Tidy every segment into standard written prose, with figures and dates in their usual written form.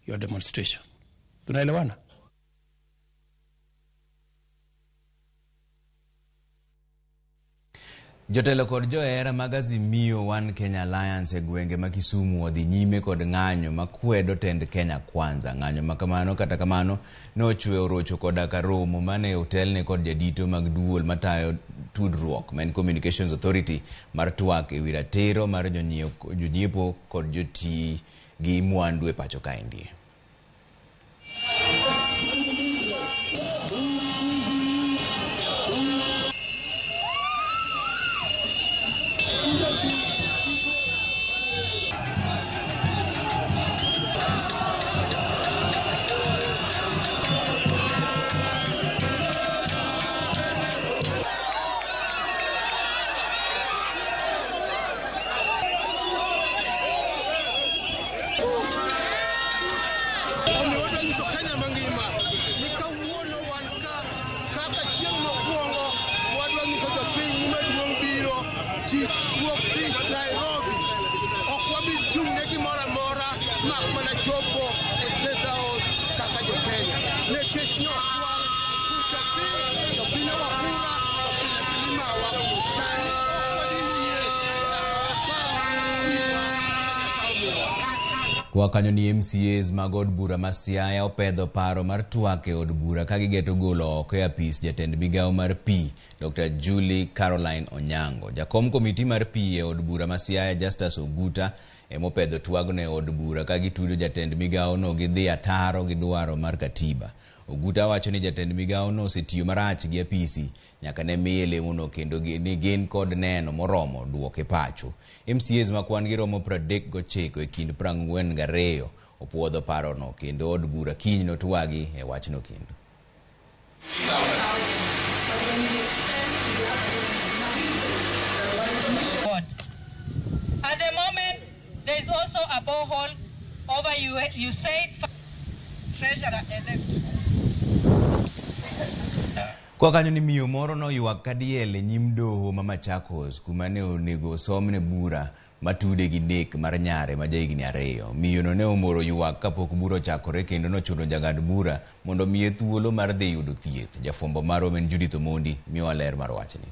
Your demonstration. Tunaelewana? Jotelo kod johera mag Azimio One Kenya Alliance e gwenge ma Kisumu odhi nyime kod ng'anyo makwedo tend Kenya Kwanza. Ng'anyo ma kamano kata kamano ne ochwe orocho koda ka romo mane otelne kod jadito mag duol matayo tudruok ma en Communications Authority mar twak ewi ratiro mar jonyiepo kod jotii gi mwandu e pacho kaendi. Omiyo wadwa nyiso Kenya mangima ni kawuono wan ka kaka chieng' mokwongo wadwa nyiso jopiny ni maduong' biro tich wuok tich Nairobi. Ok wabi chung' ne gimoro amora mak mana chopo e State House kaka jo Kenya. Nikech nyokwar jopiny, jopiny owa kura, to pile pile imawa. Sani ok wadhi yie nyaka wakaw gikwa ma Nyasaye omiyowa. Kwa kanyo ni MCAs mag od bura ma Siaya opedho paro mar twak e od bura ka gigeto golo oko e apis jatend migawo mar pi Dr. Julie Caroline Onyango. Jakom komiti mar pi e od bura ma Siaya Justus Oguta emopedho twagno e od bura ka gitudo jatend migawono gi dhi ataro gi dwaro mar katiba. Oguta wacho ni jatend migawono osetiyo marach gi apisi nyaka ne miye lemono kendo ni gin kod neno moromo duoke pacho. MCAs ma kwan gi romo 39 e kind 42 opuodho parono kendo od bura kiny notwagi e wachno kendo. At the moment, there is also a borehole over USAID Treasurer-elect. Kwa kanyo ni miyo moro noywak ka diel e nyim doho ma Machakos kuma ne onego osomne bura matude gi nek mar nyare ma jahigni 2. Miyono ne omoro ywak kapok bura ochakore kendo nochuno jang'ad bura mondo omiye thuolo mar dhi yudo thieth. Jafwambo marwa ma en Judith Omondi miyowa ler mar wachni.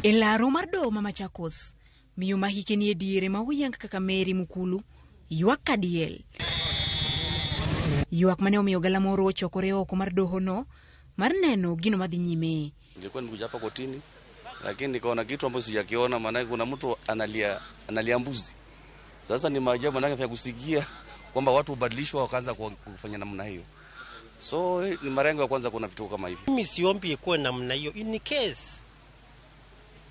E laro mar doho ma Machakos, miyo ma hike nie diere ma oyang kaka Mary Mukulu ywak ka diel. Ywak mane omiyo galamoro ochokore oko mar dohono mar neno gino madhi nyime. Nilikuwa nimekuja hapa kotini lakini nikaona kitu ambacho sijakiona, maana kuna mtu analia, analia mbuzi. Sasa ni maajabu maana ya kusikia kwamba watu hubadilishwa wakaanza kufanya namna hiyo. So ni mara yangu ya kwanza kuona vitu kama hivi. Mimi siombi ikuwe namna hiyo. In case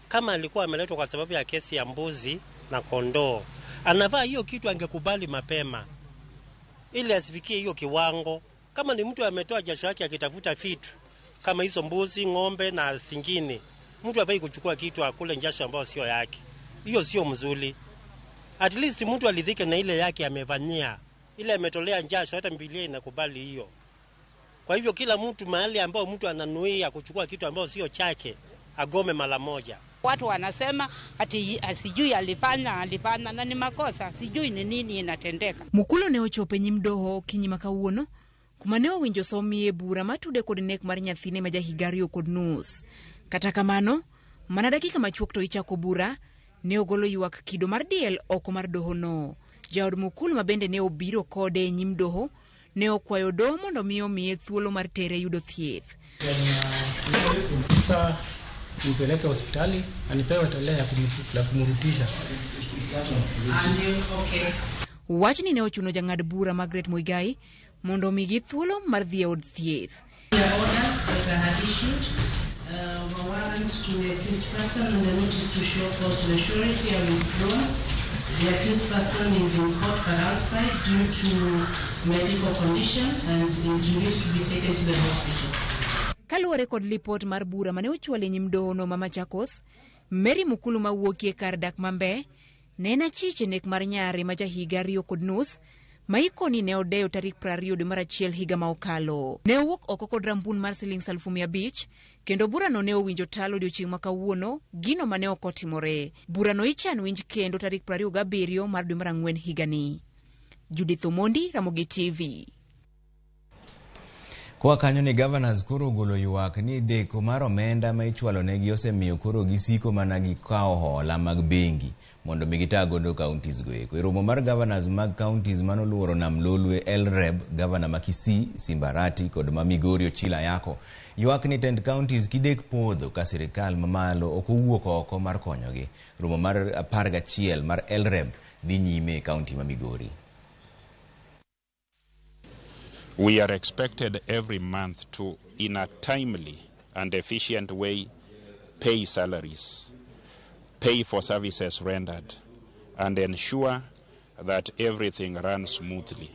kama alikuwa ameletwa kwa sababu ya kesi ya mbuzi na kondoo, anavaa hiyo kitu angekubali mapema ili asifikie hiyo kiwango. Kama ni mtu ametoa jasho yake akitafuta vitu kama hizo mbuzi, ng'ombe na zingine, mtu hafai kuchukua kitu akule jasho ambayo sio yake. Hiyo sio mzuri. At least mtu alidhike na ile yake amefanyia, ile ametolea jasho, hata Biblia inakubali hiyo. Kwa hivyo kila mtu mahali ambao mtu ananuia kuchukua kitu ambao sio chake agome mara moja. Watu wanasema ati sijui alifanya na ni makosa, sijui ni nini inatendeka. Mukulu ne ochopo e nyim doho okinyi ma kawuono kuma ne owinjo somie bura matude kod nek mar nyathine ma jahiga 2.5. Kata kamano, mana dakika machuok to ichako bura, ne ogolo ywak kido mar diel oko mar dohono. Jaod Mukulu ma bende ne obiro kode e nyim doho ne okwayo doho mondo mi omiye thuolo mar tere yudo thieth. Sasa nipeleke hospitali anipewe tolea ya kumrutisha. Wachni ne ochuno jang'ad bura Margaret Muigai mondo omigi thuolo mar dhi e od thieth. Orders that I had issued were warrant to the accused person and the notice to show cause to the surety are withdrawn. The accused person is in court but outside due to medical condition and is released to be taken to the hospital. Kaluwore kod lipot mar bura mane ochwal e nyim dohono ma Machakos, Mary Mukulu mawuokie kar dak Mambe ne en achich e nek mar nyare ma jahiga 2.5 ma ikoni ne odeyo tarik 20 dwe mar achiel higa ma okalo. Ne owuok oko kod rambun mar siling 500,000 kendo burano ne owinjo talo odiochieng' ma kawuono, gino mane ok otimore. Burano ichan winj kendo tarik 27 mar dwe mar ang'wen higani. Judith Omondi, Ramogi TV. Koa kanyo ni governors koro ogolo ywak ni deko mar omenda ma ichwalo negi osemiyo koro gisiko mana gi kawo hola mag bengi mondo mi gita godo counties go eko. E romo mar governors mag counties manoluoro Nam Lolwe, Elreb, governor ma Kisii, Simbarati kod ma Migori Ochila Ayako ywak ni tend counties kidek podho ka sirikal mamalo ok owuok oko mar konyogi. Romo mar 11 mar Elreb dhi nyime e county ma Migori. We are expected every month to, in a timely and efficient way, pay salaries, pay for services rendered, and ensure that everything runs smoothly.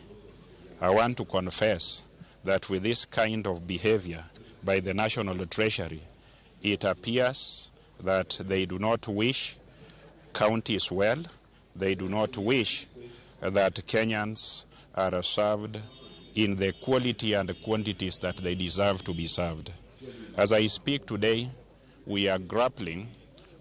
I want to confess that with this kind of behavior by the National Treasury, it appears that they do not wish counties well, they do not wish that Kenyans are served in the quality and quantities that they deserve to be served. As I speak today, we are grappling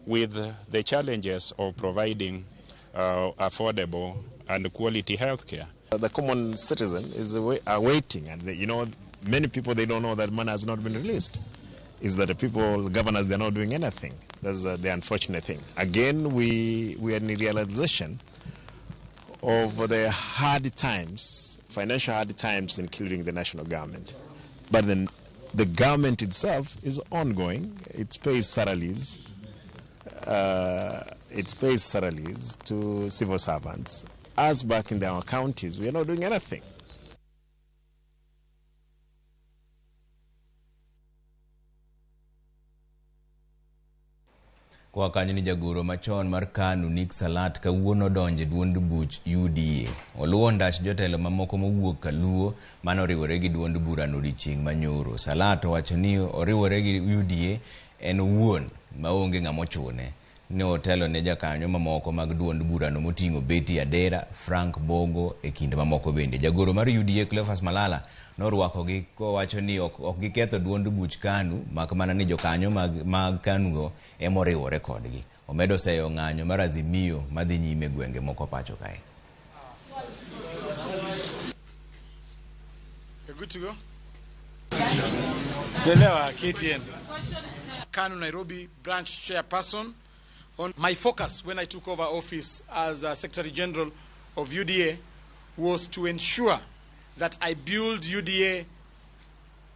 with the challenges of providing affordable and quality health care. The common citizen is awaiting, and they, you know, many people, they don't know that money has not been released. Is that the people, the governors, they're not doing anything. That's the unfortunate thing. Again, we are in realization of the hard times, financial hard times, including the national government. But then the government itself is ongoing. It pays salaries. It pays salaries to civil servants. Us back in our counties, we are not doing anything. Koa kanyo ni jagoro machon mar KANU Nick Salat kawuono odonjo e duond buch UDA. Oluwo ndach jotelo mamoko mowuok Kaluo mane oriwore gi duond burano odiochieng' manyoro. Salat owacho ni oriwore gi UDA en owuon maonge ng'ama ochune. Ne otelo ne jakanyo mamoko mag duond burano moting'o Betty Adera, Frank Bogo e kind mamoko bende. Jagoro mar UDA Cleophas Malala norwakogi kowacho ni ok giketho duond buch KANU mak mana ni jokanyo mag KANU go ema oriwore kodgi. Omedo seyo ng'anyo mar Azimio madhi nyime gwenge moko pacho kae. You're good to go? Delewa, KTN. KANU Nairobi branch chairperson. On my focus when I took over office as Secretary General of UDA was to ensure that I build UDA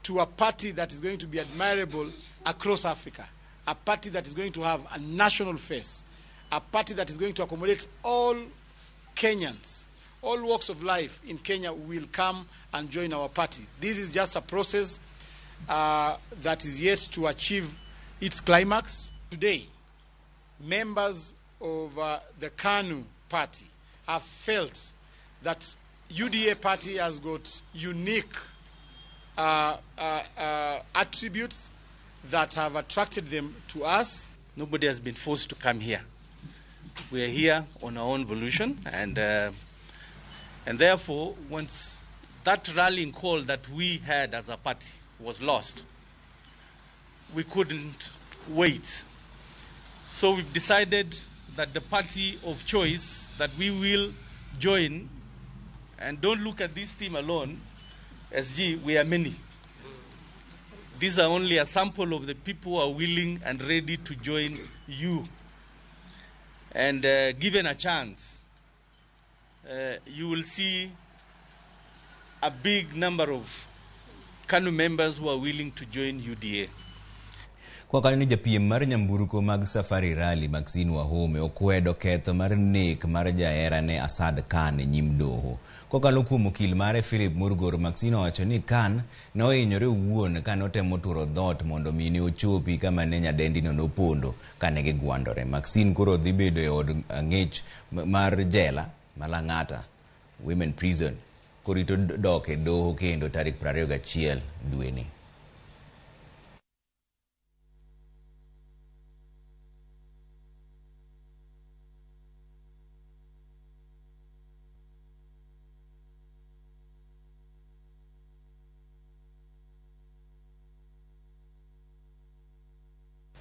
to a party that is going to be admirable across Africa, a party that is going to have a national face, a party that is going to accommodate all Kenyans, all walks of life in Kenya will come and join our party. This is just a process that is yet to achieve its climax. Today, members of the KANU party have felt that UDA party has got unique attributes that have attracted them to us. Nobody has been forced to come here. We are here on our own volition, and therefore, once that rallying call that we had as a party was lost, we couldn't wait. So we've decided that the party of choice that we will join, and don't look at this team alone, SG, we are many. These are only a sample of the people who are willing and ready to join you. And given a chance, you will see a big number of KANU members who are willing to join UDA. Kwa kanyo ni japiem mar nyamburko mag Safari Rally Maxine Wahome okwedo ketho mar nek mar jaherane Asad Khan e nyim doho. Kokalo kuom okil mare Philip Murgor, Maxine owacho ni Khan ne ohinyore owuon kane otemo turo dhoot mondo mi ne ochopi kama ne nyadendino nopondo kane gigwandore. Maxine koro dhi bedo e od ang'ech mar jela ma Lang'ata Women Prison korito dok e doho kendo tarik 21 dweni.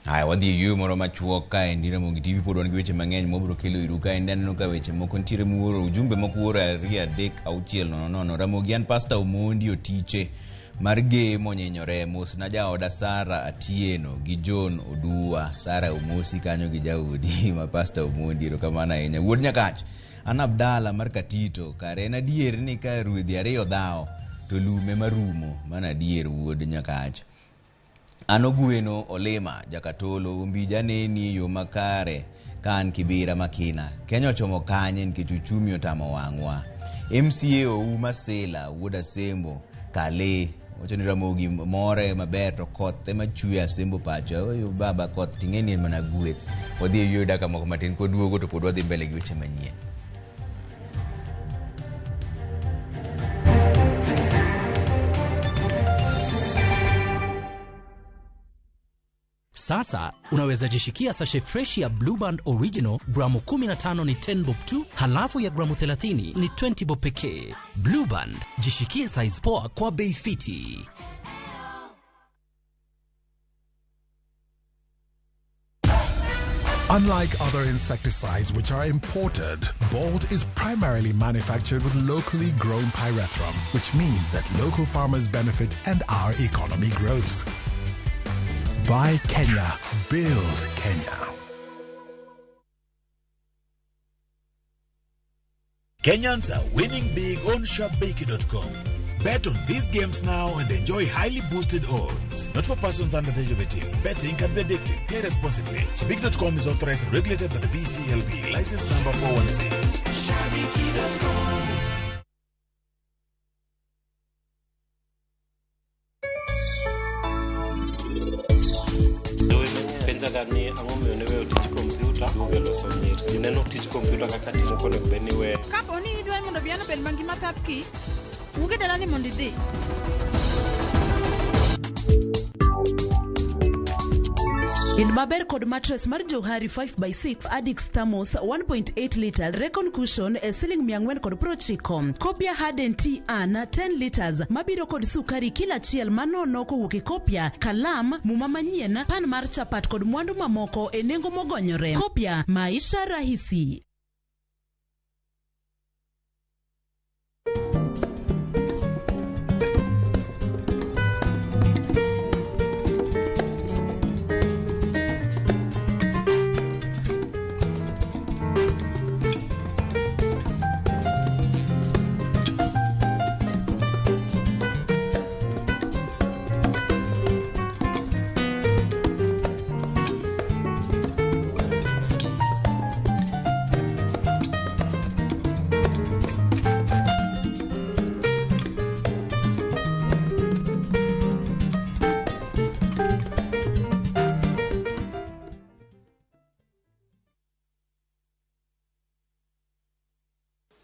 Haya, wadhi e yueyo moro machuok kaendi. Ramogi TV pod wan gi weche mang'eny mobiro kelo iru kaendi. Aneno ka weche moko nitiere muoro, ujumbe moko uoro 2 3 6 0 0. Ramogi an Pastor Omondi Otiche mar Gemo Onyinyore. Mosna jaoda Sara Atieno gi John Oduwa. Sara omosi kanyo gi jaodi ma Pastor Omondi, erokamano ahinya. Wuod Nyakach, an Abdala mar Katito. Kare en adier ni ka ruedhi ariyo dhawo to lum ema rumo. Mano adier wuod Nyakach. An Ogweno Olima Jakatolo, Ombija aneni e yo makare ka an Kibira Makina. Kenya ochomo kanye nikech uchumi otamo wang'wa. MCA Ouma Sila wuod Asembo Kale wacho ni Ramogi more maber to koth ema chwe Asembo pacho. Oyo baba koth ting'e ni en mana gweth. Wadhi e yueyo dakika moko matin koduogo to pod wadhi mbele gi weche manyien. Sasa unaweza jishikia sachet fresh ya Blueband Original gramu 15 ni 10 bob tu, halafu ya gramu 30 ni 20 bob pekee. Blueband, jishikie size poa kwa bei fiti. Unlike other insecticides which are imported, Bolt is primarily manufactured with locally grown pyrethrum, which means that local farmers benefit and our economy grows. Buy Kenya, build Kenya. Kenyans are winning big on Shabiki.com. Bet on these games now and enjoy highly boosted odds. Not for persons under the age of 18. Betting can be addictive. Play responsibly. Shabiki.com is authorized and regulated by the BCLB. License number 416. Shabiki.com. Penjaga ni ang'o miyo ne weyo tij kompyuta duogo loso nyiri. Ji neno tij kompyuta kaka tich mok onego bed ni iweyo. Kapo ni idwaro mondo Obiano obed mangima thapki, wuog e dalani mondo idhi. In maber kod mattress mar Johari 5x6 Addix Thermos 1.8 liters Recon Cushion e siling 490. Kopia Harden Tea An 10 liters mabiro kod sukari kilo achiel manono kowuok e Kopia, kalam, muma manyien, pan mar chapat kod mwandu mamoko e nengo mogonyore. Kopia, maisha rahisi.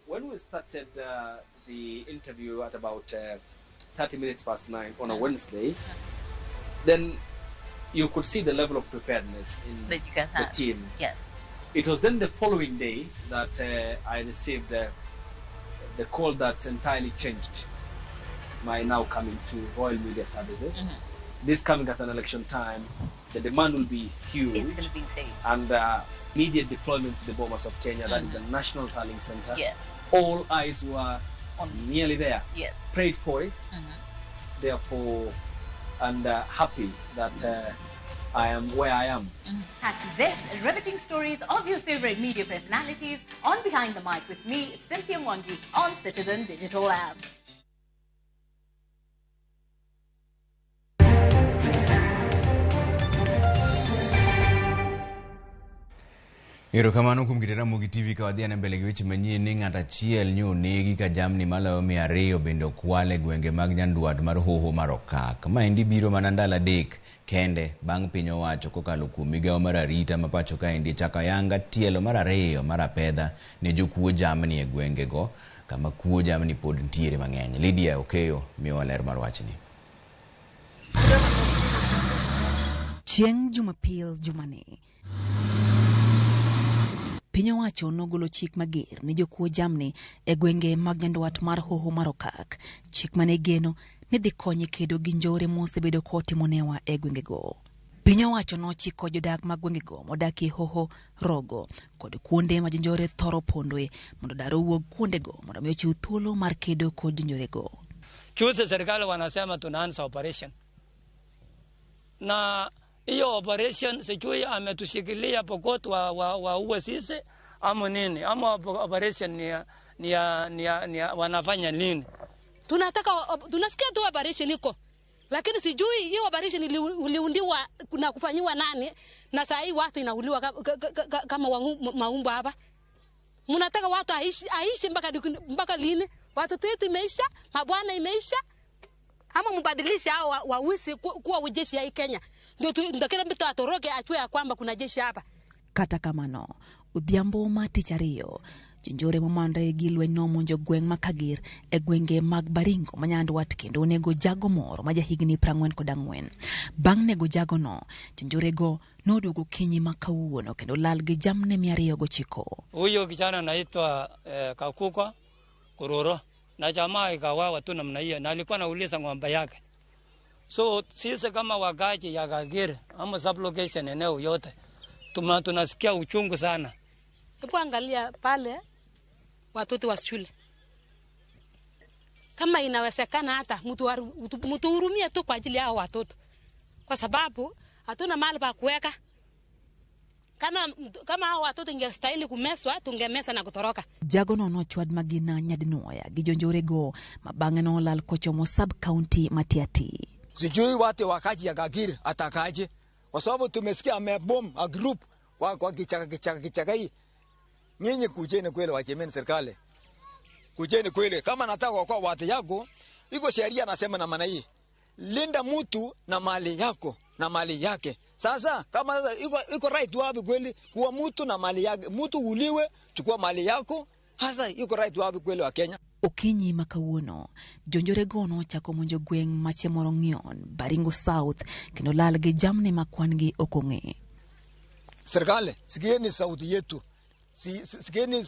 When we started the interview at about 9:30 on a Wednesday, then you could see the level of preparedness in that you guys the had. team. Yes. It was then the following day that I received the call that entirely changed my now coming to Royal Media Services. Mm-hmm. This coming at an election time, the demand will be huge. It's going to be insane. And immediate deployment to the Bomas of Kenya, that is the National Tallying Center. Yes. All eyes were nearly there. Yes. Prayed for it, Mm-hmm. therefore, and happy that I am where I am. Catch this riveting stories of your favorite media personalities on Behind the Mic with me, Cynthia Mwangi, on Citizen Digital App. Erokamano kuom kite Ramogi TV ka wadhi ane mbele gi weche manyien ni ng'at achiel nyo onegi ka jamni maloyo 200 bende okwal e gwenge mag Nyandwat mar Hoho mar Okak. Maendi biro mana ndalo 3 kende bang' piny owacho kokalo kuom migawo mar arita ma pacho kaendi chako ayanga tielo mar 2 mar apedha ne jokuo jamni e gwengego kama kuo jamni pod ntiere mang'eny. Lydia Okeyo miyowa ler mar wachni. Chieng' Jumapil jumani, piny owacho nogolo chik mager ne jokuo jamni e gwenge mag Nyandwat mar Hoho mar Okak, chik mane geno ni dhi konye kedo gi njore mosebedo kotimo newa e gwengego. Piny owacho nochiko jodak mag gwengego modak e hoho Rogo kod kuonde ma jonjore thoro pondoe mondo dar owuog kuondego mondo mi ochiw thuolo mar kedo kod jonjorego. Juzi serikali wanasema tunaanza operation, na hiyo operation sijui ametushikilia Pokot wa sisi ama nini, ama operation ni wanafanya nini? Tunataka, tunasikia tu operation iko, lakini sijui hiyo operation iliundiwa na kufanyiwa nani, na saa hii watu inauliwa kama maumba hapa. Mnataka watu aishi mpaka lini? Watoto wetu imeisha, mabwana imeisha. Ama mbadilishe hao wawisi kuwa jeshi ya Kenya. Ndio kila mtu atoroke achue ya kwamba kuna jeshi hapa. Kata kamano, odhiambo ma tich ariyo, jonjore momanre gi lweny nomonjo gweng' ma Kagir e gwenge mag Baringo ma Nyandwat kendo onego jago moro ma jahigni 44. Bang' nego jagono, jonjorego noduogo kinyi ma kawuono kendo lal gi jamni 209. Huyo kijana anaitwa Kakuka Kuroro, na jamaa ikawawa tu namna hiyo, na alikuwa anauliza ng'ombe yake. So sisi kama wakaji ya Kagir ama sublocation eneo yote tunasikia uchungu sana. Hebu angalia pale watoto wa shule. Kama inawezekana hata mtuhurumie tu kwa ajili ya hao watoto. Kwa sababu hatuna mahali pa kuweka. Kama hao watoto ingestahili kumeswa, tungemesa na kutoroka. Jagono nochwad magina nyadinuoya gi jonjorego ma bang'e nolal kochomo sub county Matiati. Sijui watu wakaji ya Kagir atakaje, kwa sababu tumesikia amebom a group kwa kichaka hii. Nyinyi kujeni kweli wachemeni serikali. Kujeni kweli kama nataka kwa watu yako, iko sheria nasema na maana hii. Linda mtu na mali yako na mali yake. Sasa kama iko right wapi kweli kuwa mtu na mali yake, mtu uliwe chukua mali yako, hasa iko right wapi kweli wa Kenya? Okinyi ma kawuono, jonjorego nochako monjo gweng' ma Chemorong'ion, Baringo South kendo lal gi jamni ma kwan-gi ok ong'e. Serikali, sikieni sauti yetu. Sikieni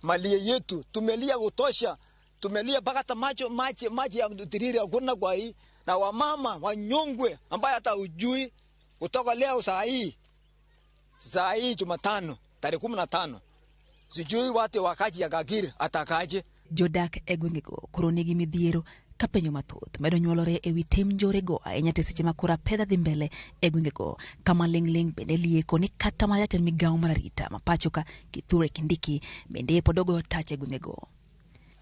mali yetu. Tumelia kutosha. Tumelia mpaka hata macho maji ya tiriri hakuna kwa hii, na wamama wanyongwe ambaye hata ujui kutoka leo saa hii Jumatano tarehe 15 sijui watu wakaji ya Kagir atakaje. Jodak e gwengego koro nigi midhiero ka penjo mathoth medo nyuolore ewi tim njorego ahinya to seche ma koro apedha dhi mbele e gwengego kama ling'ling' bende lieko ni kata ma jatend migawo mar arita ma pacho ka Kithure Kindiki bende pod ogoyo tach e gwengego.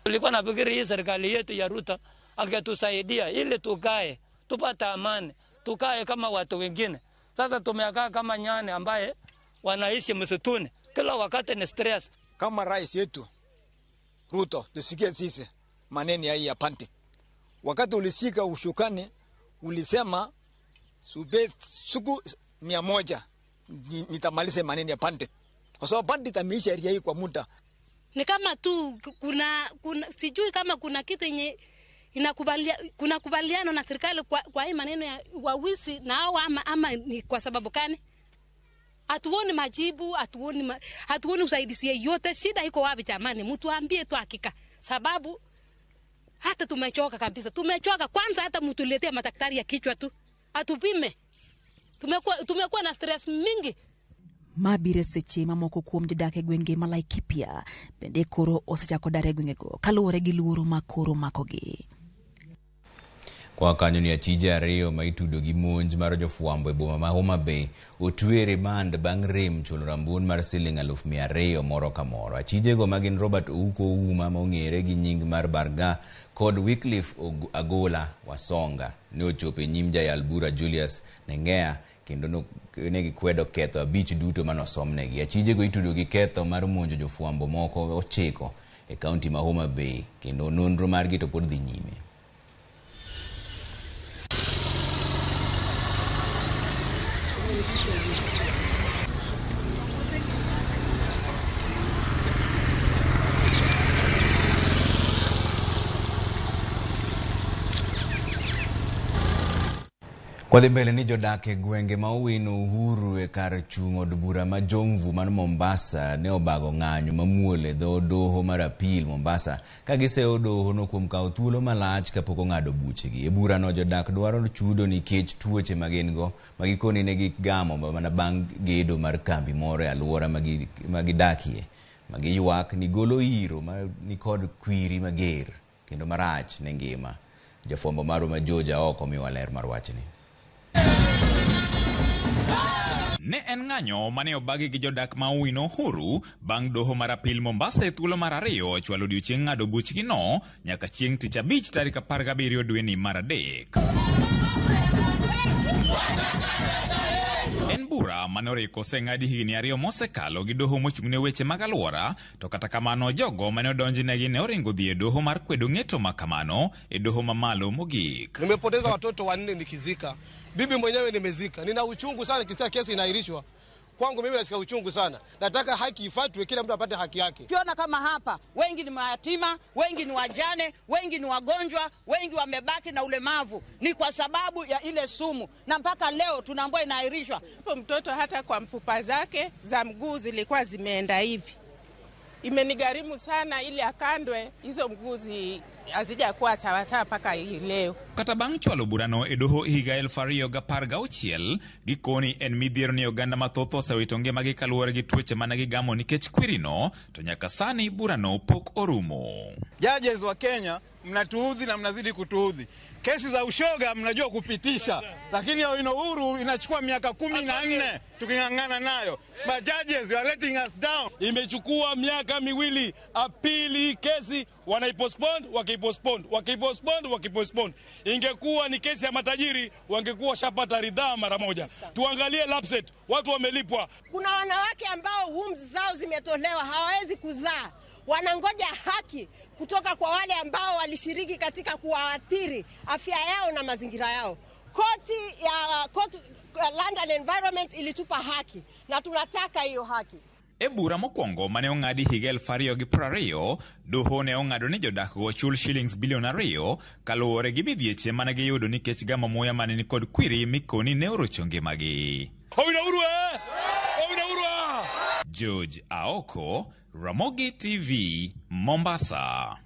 Tulikuwa nafikiri hii serikali yetu ya Ruto angetusaidia ili tukae tupate amani, tukae kama watu wengine. Sasa tumekaa kama nyani ambaye wanaishi msituni, kila wakati ni stress. Kama rais yetu Ruto, tusikie sisi maneno ya hii ya panti. Wakati ulishika ushukani ulisema sube siku 100 nitamaliza maneno ya panti. Kwa sababu panti itameisha area hii kwa muda. Ni kama tu kuna sijui kama kuna kitu yenye kuna kubaliano na serikali kwa hii maneno ya wawisi na hao ama ni kwa sababu gani? Hatuoni majibu, hatuoni usaidizi yoyote. Shida iko wapi jamani? Mtu ambie tu hakika. Sababu hata tumechoka kabisa. Tumechoka kwanza, hata mtuletee madaktari ya kichwa tu. Atupime. Tumekuwa na stress mingi. Mabiro seche mamoko kuom jodak e gwenge ma Laikipia bende koro osechako dar e gwengego kaluwore gi luoro ma koro makogi. Kwa kanyo ni achije ariyo ma itudo gi monj mar jofwambo e boma ma Homa Bay otwe remand bang' rem chulo rambun mar siling 200,000 moro ka moro. Achijego ma gin Robert Ouko Ouma ma ong'ere gi nying mar Barga kod Wycliffe Agola Wasonga ne ochopo e nyim jayal bura Julius Nengea kendo ne gikwedo ketho 5 duto manosomnegi. Achijego itudo gi ketho mar monjo jofwambo moko 9 e kaunti ma Homa Bay kendo nonro margi to pod dhi nyime. Kwadhi mbele ni jodak e gwenge ma owino Uhuru e kar chung' od bura ma Jomvu man Mombasa ne obago ng'anyo mamuol e dho doho mar apil Mombasa ka giseyo doho no kuom kawo thuolo malach kapok ong'ado buchegi. E burano jodak dwaro chudo nikech tuoche ma gin go ma gikoni ne gigamo mana bang' gedo mar kambi moro e alwora ma gidakie ma giywak ni golo iro ma nikod kwiri mager kendo marach ne ngima. Jafwambo marwa ma George Aoko miwa ler mar wachni. Ne en ng'anyo mane obagi gi jodak ma Owino Uhuru bang' doho mar apil Mombasa e thuolo mar ariyo chwalo odiochieng' ng'ado buchgino nyaka chieng' tich abich tarik 17 dweni mar adek. En bura mane oriko oseng'adi higni 2 mosekalo gi doho mochung'ne weche mag alwora, to kata kamano jogo mane odonjnegi ne oringo dhi e doho mar kwedo ng'eto ma kamano e doho mamalo mogik. Nimepoteza watoto 4 nikizika. Bibi mwenyewe nimezika. Nina uchungu sana kisa kesi inaahirishwa. Kwangu mimi nasikia uchungu sana. Nataka haki ifuatwe, kila mtu apate haki yake. Ukiona kama hapa wengi ni mayatima, wengi ni wajane, wengi ni wagonjwa, wengi wamebaki na ulemavu, ni kwa sababu ya ile sumu, na mpaka leo tunaambiwa inaahirishwa. Mtoto hata kwa mfupa zake za mguu zilikuwa zimeenda hivi. Imenigharimu sana ili akandwe hizo mguu hazijakuwa sawa sawa mpaka hii leo. Kata bang' chwalo burano e doho higa 2016, gikoni en midhiero ni oganda mathoth osewito ngimagi kaluwore gi tuoche mane gigamo nikech kwirino, to nyaka sani burano pok orumo. Judges wa Kenya mnatuudhi na mnazidi kutuudhi. Kesi za ushoga mnajua kupitisha, lakini ya Owino Uhuru inachukua miaka 14 tuking'ang'ana nayo. But judges, you are letting us down. Imechukua miaka 2 apili kesi wanaipostpone, wakiipostpone, wakiipostpone, wakiipostpone. Ingekuwa ni kesi ya matajiri wangekuwa shapata ridhaa mara moja. Tuangalie lapset, watu wamelipwa. Kuna wanawake ambao wombs zao zimetolewa, hawawezi kuzaa. Wanangoja haki kutoka kwa wale ambao walishiriki katika kuwaathiri afya yao na mazingira yao. Koti ya Land and Environment ilitupa haki na tunataka hiyo haki. E bura mokwongo mane ong'adi higa 2020, doho ne ong'ado ni jodak go chul shillings bilion 2 kaluwore gi midhieche mane giyudo nikech gamo muya mane nikod kwiri mikoni ne orocho ngimagi. Owino Uhuru eh! Owino Uhuru ah! George Aoko, Ramogi TV, Mombasa.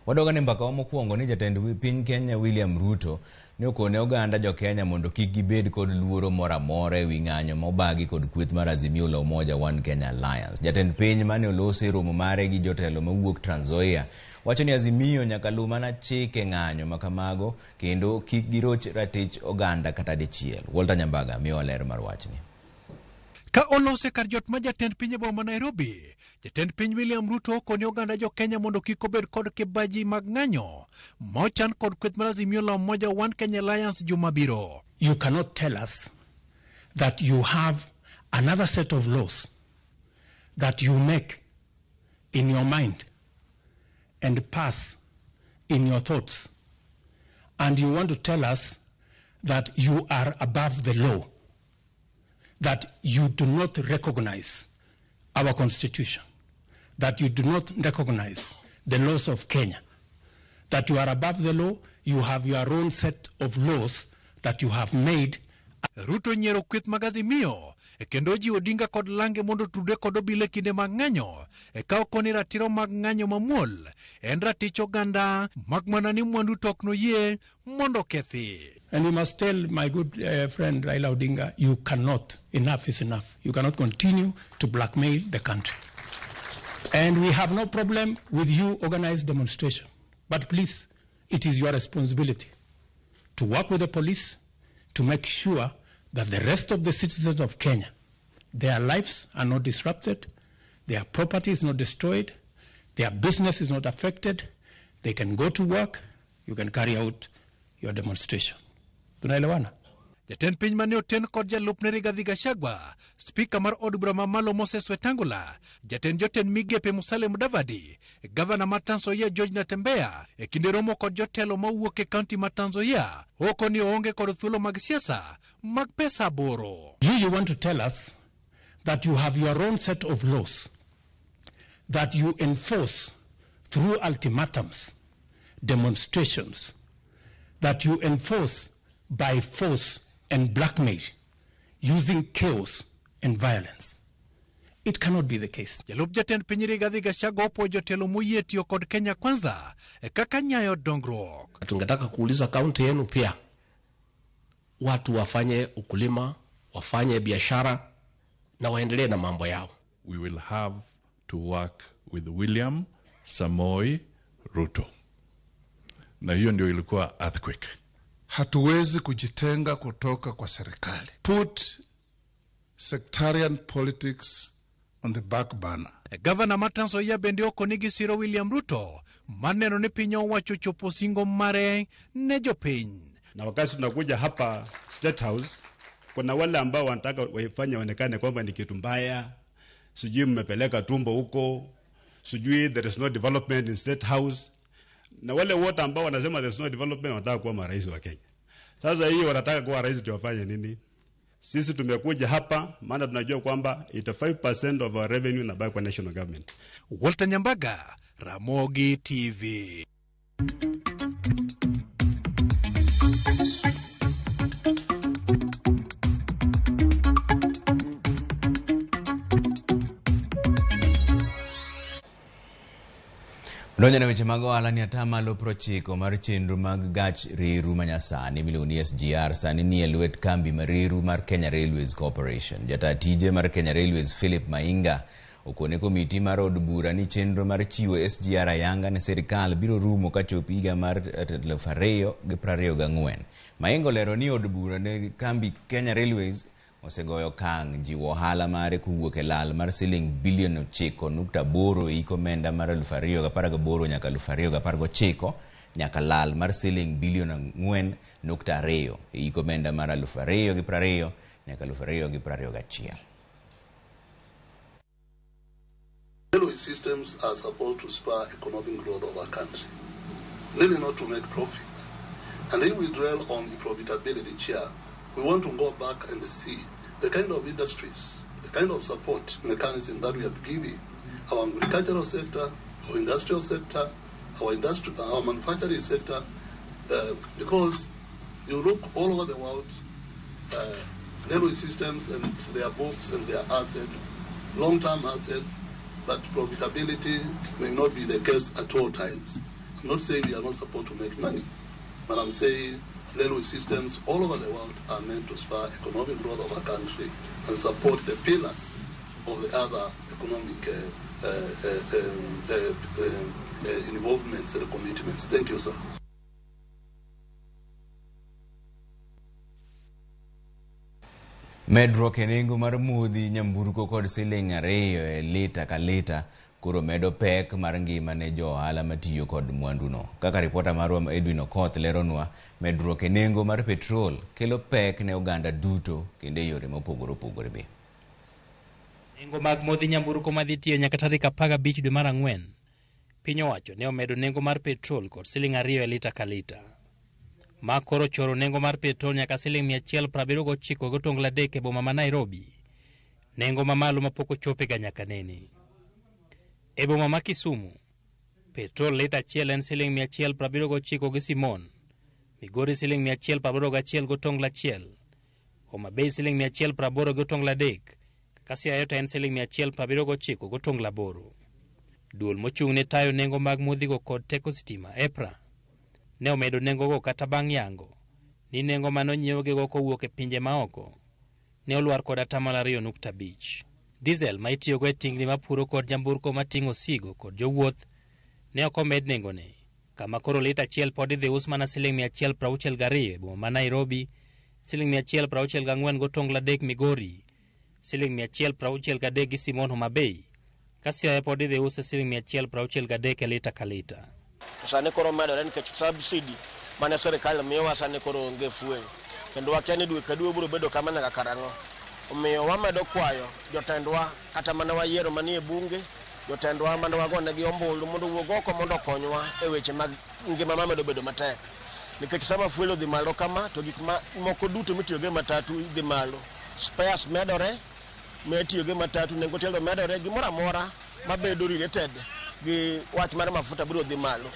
Wadoga ne mbaka wa mokwongo ni jatend piny Kenya William Ruto ne okone oganda jo Kenya mondo kik gibed kod luoro moro amora ewi ng'anyo mobagi kod kweth mar Azimio la Umoja One Kenya Alliance. Jatend piny mane oloso e romo mare gi jotelo mawuok Trans Nzoia wacho ni Azimio nyaka luw mana chike ng'anyo makamago kendo kik giroch ratich oganda kata dichiel. Walter Nyambaga miyo ler mar wachni. Ka olose kar jot ma jatend piny e boma Nairobi, jatend piny William Ruto okone oganda jo Kenya mondo kik obed kod kibaji mag ng'anyo mochan kod kweth mar Azimio la Umoja One Kenya Alliance juma biro. You cannot tell us that you have another set of laws that you make in your mind and pass in your thoughts, and you want to tell us that you are above the law, that you do not recognize our constitution, that you do not recognize the laws of Kenya, that you are above the law, you have your own set of laws that you have made. Ruto nyiero kweth mag Azimio kendo jiwo Odinga kod lange mondo tudre kod obila e kinde mag ng'anyo ka okoni ratiro mag ng'anyo mamuol en ratich oganda mak mana ni mwandu to ok noyie mondo kethi. And you must tell my good friend Raila Odinga, you cannot, enough is enough. You cannot continue to blackmail the country. And we have no problem with you organized demonstration. But please, it is your responsibility to work with the police to make sure that the rest of the citizens of Kenya, their lives are not disrupted, their property is not destroyed, their business is not affected, they can go to work, you can carry out your demonstration. Tunaelewana? Jatend piny mane oten kod jalupne Rigathi Gachagua, spika mar od bura mamalo Moses Wetangula, jatend jotend migepe Musalia Mudavadi, gavana mar Trans Nzoia George Natembeya e kinde romo kod jotelo mawuok e kaunti mar Trans Nzoia oko ni oonge kod thuolo mag siasa mag pesa 8. You want to tell us that you have your own set of laws that you enforce through ultimatums, demonstrations, that you enforce by force and blackmail, using chaos and violence. It cannot be the case. Jalup jatend piny Rigathi Gachagua opuoyo jotelo moyie tiyo kod Kenya Kwanza kaka nyayo dongruok. Tungetaka kuuliza kaunti yenu pia, watu wafanye ukulima, wafanye biashara na waendelee na mambo yao. We will have to work with William Samoei Ruto. Na hiyo ndio ilikuwa earthquake. Hatuwezi kujitenga kutoka kwa serikali. Put sectarian politics on the back burner. Gavana ma Trans Nzoia bende okoni gi siro William Ruto maneno ni piny owacho chopo singo mare ne jopiny. Na wakati tunakuja hapa State House, kuna wale ambao wanataka waifanye waonekane kwamba ni kitu mbaya, sijui mmepeleka tumbo huko, sijui there is no development in State House. Na wale wote ambao wanasema there is no development wanataka kuwa marais wa Kenya. Sasa hii wanataka kuwa rais ndio wafanye nini? Sisi tumekuja hapa maana tunajua kwamba 85% of our revenue inabaki kwa national government. Walter Nyambaga, Ramogi TV. Donjo ne weche mag ohala ni atamalo 90 mar chenro mag gach reru manyasani miluongo ni SGR sani nie lwet kambi mar reru mar Kenya Railways Corporation. Jata tije mar Kenya Railways Philip Mainga okone komiti mar od bura ni chenro mar chiwo SGR ayanga ne sirikal biro rumo kachopo higa mar 2024. Mainga olero ni od bura ne kambi Kenya Railways osegoyo okang' jiwo ohala mare kowuok e lal mar siling bilion 9.8 e hik omenda mar 2018 nyaka 2019 nyaka lal mar siling bilion 4.2 e hik omenda mar 2020 nyaka 2021. Railway systems are supposed to spur economic growth of our country, really not to make profits. And if we dwell on the profitability chair, we want to go back and see the kind of industries, the kind of support mechanism that we are giving our agricultural sector, our industrial sector, our manufacturing sector, because you look all over the world, railway systems and their books and their assets, long-term assets, but profitability may not be the case at all times. I'm not saying we are not supposed to make money, but I'm saying railway systems all over the world are meant to spur economic growth of our country and support the pillars of the other economic involvements and commitments. Thank you, sir. Medruok e nengo mar modhi nyamburko kod siling 2 e lita ka lita koro medo pek mar ngima ne jo ohala matiyo kod mwanduno. Kaka ripota marwa Edwin Okoth leronwa, medruok e nengo mar petrol kelo pek ne oganda duto kendo e yore mopogore opogore be. Nengo mag modhi nyamburko madhi tiyo nyaka tarik 15 dwe mar 4, piny owacho ne omedo nengo mar petrol kod siling 2 e lita ka lita. Ma koro choro nengo mar petrol nyaka siling 179.3 e boma ma Nairobi, nengo mamalo mapok ochopega nyaka nene. E boma ma Kisumu, petrol lita achiel en siling 179 gi Simon, Migori siling 181.1, Homa Bay siling 180.3, kaka Siaya to en siling 179.8. Duol mochung' ne tayo nengo mag modhigo kod teko sitima EPRA ne omedo nengogo kata bang' yango ni nengo manonyiewgigo kowuok e pinje maoko ne olwar kod 2.5%. Diesel ma itiyogo e tingni mapuro kod nyamburko mating'o osigo kod jowuoth ne ok omed nengone, kama koro lita achiel pod idhi us mana siling 162 e boma ma Nairobi, siling 164.3 Migori, siling 163 gi Simon Homa Bay, ka Siaya pod idhi us e siling 163 e lita ka lita. Sani koro medore nikech subsidy mane sirikal miyowa sani koro onge fuel, kendo wakia ni dwe ka dwe biro bedo kama nyaka karang'o. Omiyo wamedo kwayo jotendwa kata mana wayiero manie bunge, jotendwa mane wagonegi ombulu mondo owuog oko mondo okonywa e weche mag ngima mamedo bedo matek. Nikech sama fuel odhi malo kama to gik moko duto mitiyogo e matatu dhi malo, spares medore, mitiyogo e matatu nengo tielo medore, gimoro amora mabedo related gi wach mar mafuta biro dhi malo.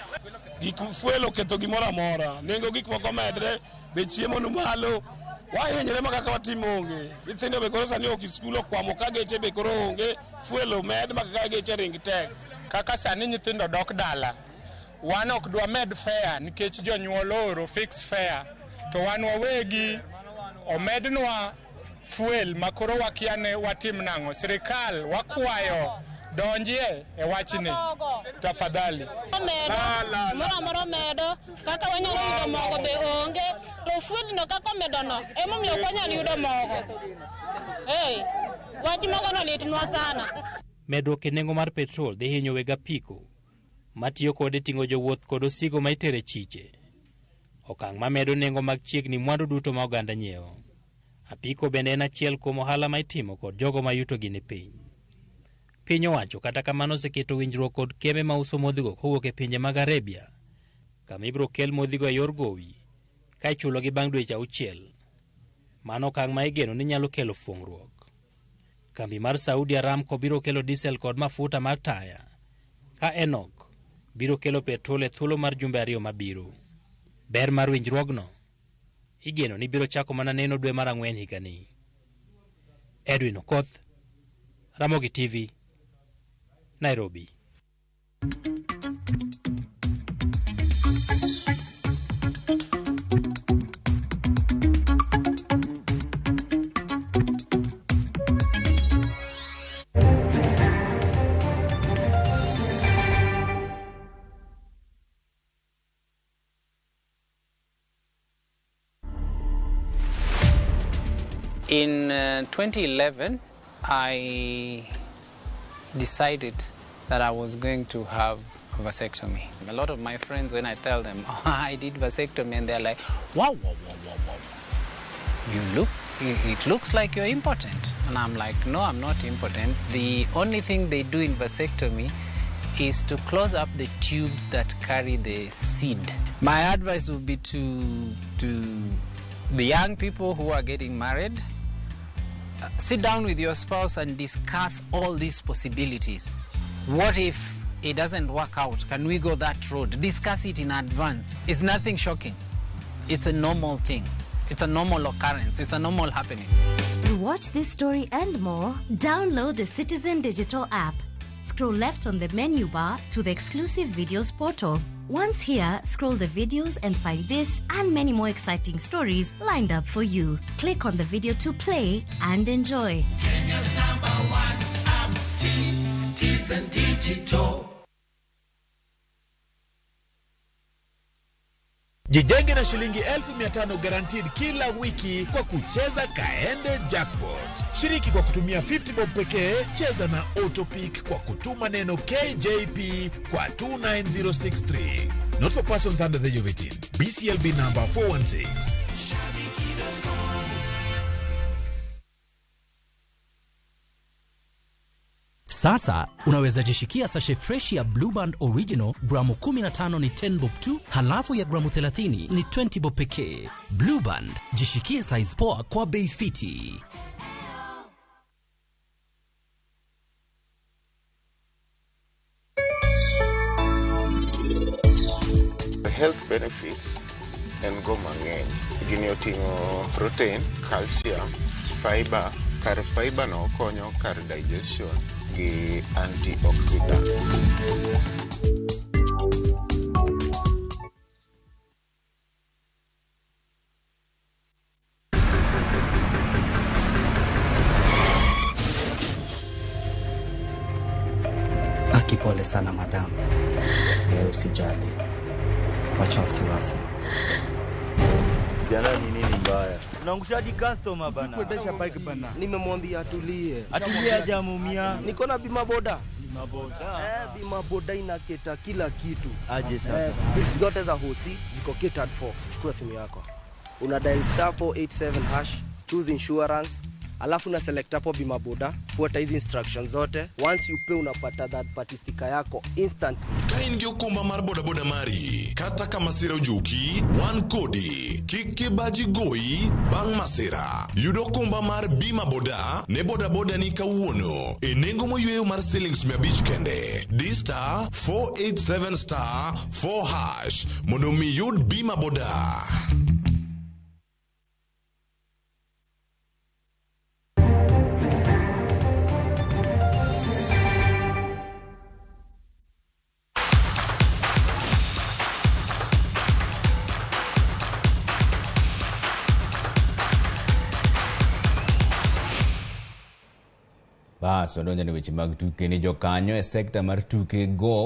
Gik fuel oketho gimoro amora. Nengo gik moko medre, be chiemo ni malo. Wahinyre ma kaka watimo onge. Nyithindo be koro sani ok skul okwamo ka geche be koro onge. Fuel omed ma kaka geche ring tek. Kaka sani nyithindo dok dala, wan ok dwa med fare nikech jonyuol ooro fix fare, to wan wawegi omednwa fuel ma koro wakia ne watim nang'o. Sirikal wakwayo donjie e wachni tafadhali. Omedo moro amora omedo kaka wanyalo yudo mogo be onge, to fuel no kaka omedono emomiyo ok wanyal yudo mogo. Wach mogono litnwa sana. Medruok e nengo mar petrol dhi hinyo weg apiko matiyo kode ting'o jowuoth kod osigo ma itere chiche. Okang' mamedo nengo mag chiegni mwandu duto ma oganda nyiewo. Apiko bende en achiel kuom ohala ma itimo kod jogo ma yutogi ni piny. Piny owacho kata kamano oseketo winjruok kod kembe mauso modhigo kowuok e pinje mag Arabia, kama ibiro kel modhigo e yor gowi ka ichulogi bang' dweche 6. Mano okang' ma igeno ni nyalo kelo fuong'ruok. Kambi mar Saudi Aramco biro kelo diesel kod mafuta mar taya, ka Enoch biro kelo petrol e thuolo mar jumbe 2 mabiro. Ber mar winjruogno igeno ni biro chako mana neno dwe mar 4 higani. Edwin Okoth, Ramogi TV, Nairobi. In 2011, I decided that I was going to have a vasectomy. A lot of my friends, when I tell them, oh, I did vasectomy, and they're like, wow, wow, wow, wow, wow. It looks like you're impotent. And I'm like, no, I'm not impotent. The only thing they do in vasectomy is to close up the tubes that carry the seed. My advice would be to the young people who are getting married, sit down with your spouse and discuss all these possibilities. What if it doesn't work out? Can we go that road? Discuss it in advance. It's nothing shocking. It's a normal thing. It's a normal occurrence. It's a normal happening. To watch this story and more, download the Citizen Digital app. Scroll left on the menu bar to the exclusive videos portal. Once here, scroll the videos and find this and many more exciting stories lined up for you. Click on the video to play and enjoy. Kenya's #1 app, Citizen Digital. Jijenge na shilingi 1500 guaranteed kila wiki kwa kucheza Kaende Jackpot. Shiriki kwa kutumia 50 bob pekee, cheza na Autopick kwa kutuma neno KJP kwa 29063. Not for persons under the age of 18. BCLB number 416. Sasa unaweza jishikia sachet fresh ya Blue Band Original gramu 15 ni 10 bob tu, halafu ya gramu 30 ni 20 bob pekee. Blue Band, jishikie size poa kwa bei fiti. The health benefits en go mang'eny. Gini oting'o protein, calcium, fiber. Kar fiber no konyo kar digestion gi antioxidant. Akipole sana madam. Usijali. Wacha wasiwasi. Jana ni nini mbaya? Unaangushaji customer bana. Kuendesha bike bana. Nimemwambia atulie. Atulie hajamumia. Niko na bima boda. Bima boda. Bima boda inaketa kila kitu. Aje sasa. Bills zote za hosi ziko catered for. Chukua simu yako. Una dial *487#, choose insurance, Alafu na select hapo Bima Boda, fuata hizi instructions zote. Once you pay, unapata third party sticker yako instant. Ka in gi okumba mar bodaboda mari, kata ka masira ojuki, wan kodi. Kik kibaji goyi bang' masira. Yud okumba mar Bima Boda ne bodaboda ni kawuono e nengo moyweyo mar silings 500 kende. Di star 487 star 4 hash mondo mi yud Bima Boda. Bas wadonjo ne weche mag tuke ni jokanyo e sekta mar tuke golf.